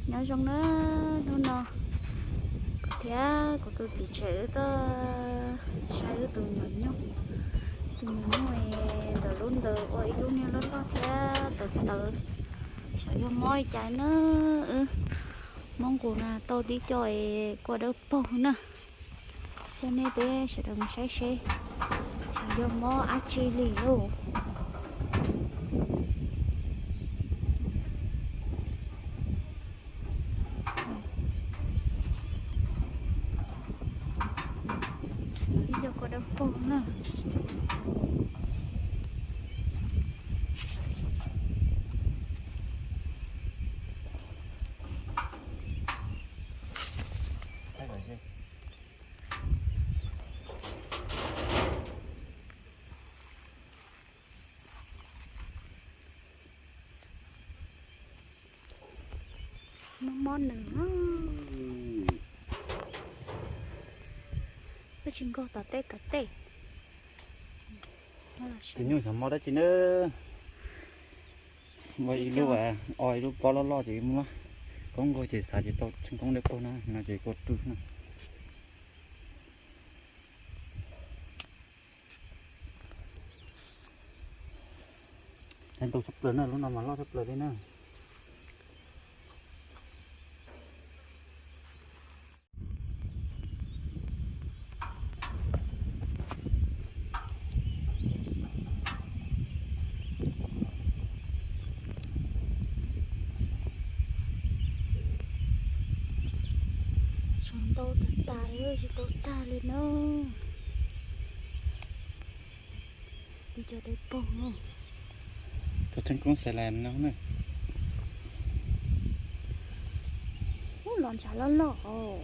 Nyob zoo na, hnub no kuv thiab kuv tus txiv tsev wb tuaj saib wb tus nyuam nyuj. Tus nyuam nyuj ntawm lub ntawd ua ib lub niag loj loj thiab tawv tawv, xyov yog mob li cas na. Wb Hmoob nqus na tau tib co es kua dawb paug na. Coj nej peb sawv daws mus saib seb xyov yog mob dab tsi li lauj. Ib co kua dawb paug na. Mob mob nws, koj tsis nkaug tom tej tom tej. Tus nyuj xyov mob dab tsi na. Ua ib lub, o ib lub pob loj loj ces muab koob nkaug ces xav ces tau tshee koob dawb paug no, no ces kua rwg no. Ntau tshaj plaws na, lub no mas loj tshaj plaws li na. Tshuav ntau tas tas li, tsis tau tag li na. Ib co dawb paug. Tau tshee koob xav las no na. Ub, los ntshav loj loj os.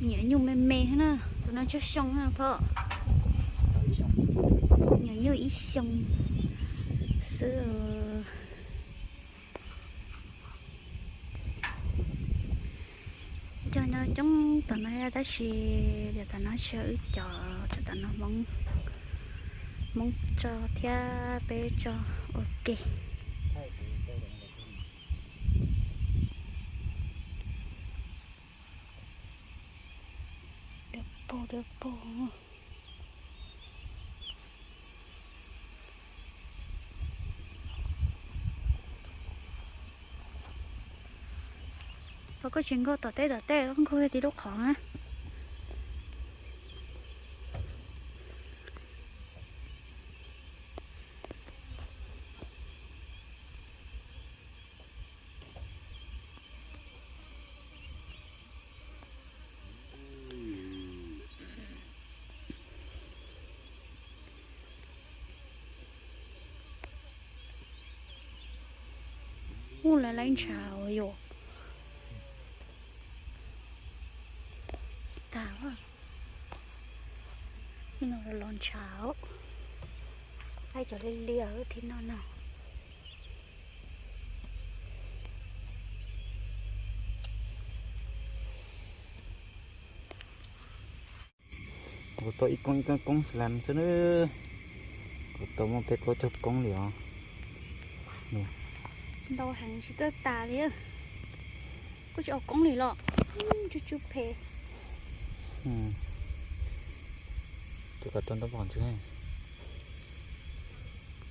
Me nyuam nyuj me me na, tus no tsawg xyoo na phauj? Me nyuam nyuj ib xyoo xwb. Cov nyob coob tom no tab sis tias tom no tsis yog wb cov, cov tom no Hmoob, Hmoob tso thiab peb tso ua ke. Dawb paug dawb paug. Pom koj tsis nkaug tom tej tom tej, koj nkaug yog tib lub qhov na. Ub, lawv laib ntshav os yom. Tag, no los ntshav. Laib cov liab liab thiab no na. Kuv tau ib koob ib koob koob slime xwb na. Kuv tau muaj peb plaub caug koob li os. Ntau heev tsis txawj tas li. Koj tsis ua koob li los? Tsuj tsuj phem. Tus kav rau ntaub pom ntswg.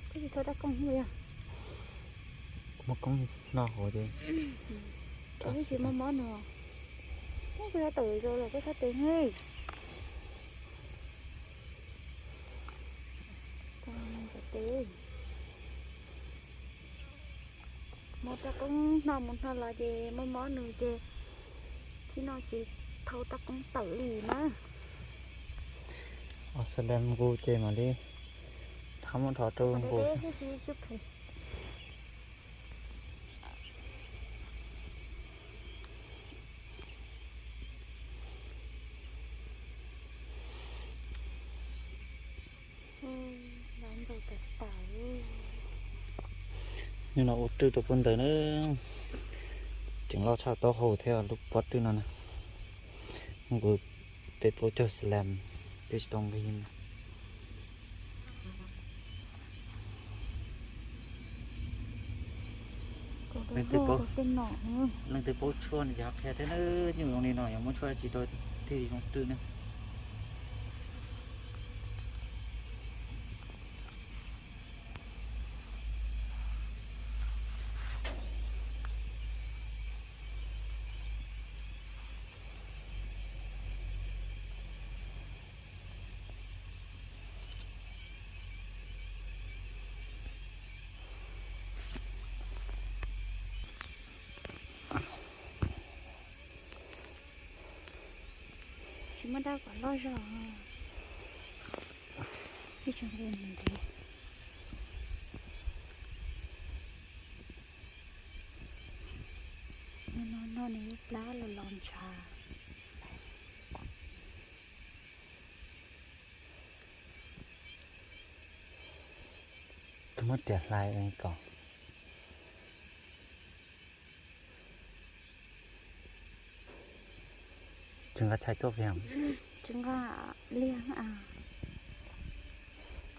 Koj tsis tau rab koob li. Muaj koob no hauv ces. Tab sis mob mob nws. Koj tsis tau tawm los koj txhob tes ne. Tes. Muab rab koob hno mus hno los ces mob mob nws ces tib no tsis thau rab koob tawm li na. Ua slime nqus ces mam li dhov mus dhov rau nqus xwb. Hnub no ua rwj rau pub ntawd na, tseem loj tshaj taub hau thiab lub pob rwj no na. Nqus peb plaub caug xwb las twb tsis tau nqig. Leej twg paub tshuaj no ces ho qhia thiab na, nyuj zoo li no yog muab tshuaj dab tsi rau thiaj zoo twj na. Tsis muaj dab kom loj zog. Ib tsoom nqus ntev. No no nws lub plab los los ntshav. Koj muab riam hlais kom tsis nqa tshais tuaj pem. Tsis nqa liag.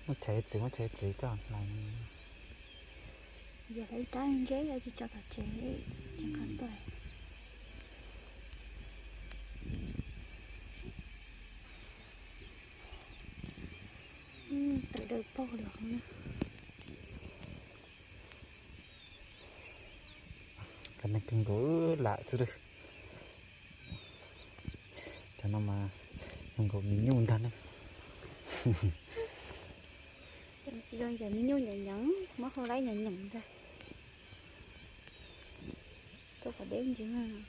Muab tshais txiv, muab tshais txiv coj hlais. Yog hlais ib rab ntse yog tsis tso tom tsev, tsis nqa tuaj. Tawm dawb paug los na. Cov neeg kawg nkaus lam xwb lawm. Cov no mas zoo nkaus me nyuj ntag ne. Zoo cov me nyuj nyeem nyeem, muab hau laib nyeem nyeem ntag. Tuaj kom deb ntsis. Tam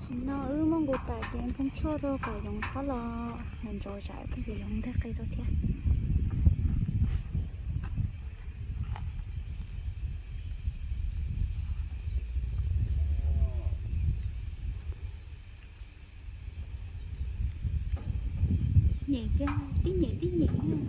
sim no wb muab nqus tas ces nphoo tshuaj rau kom yoov txhob los ntsos tsam ib pliag yuav yoov nteg qe rau thiab. Nyem kiag, tib nyem tib nyem.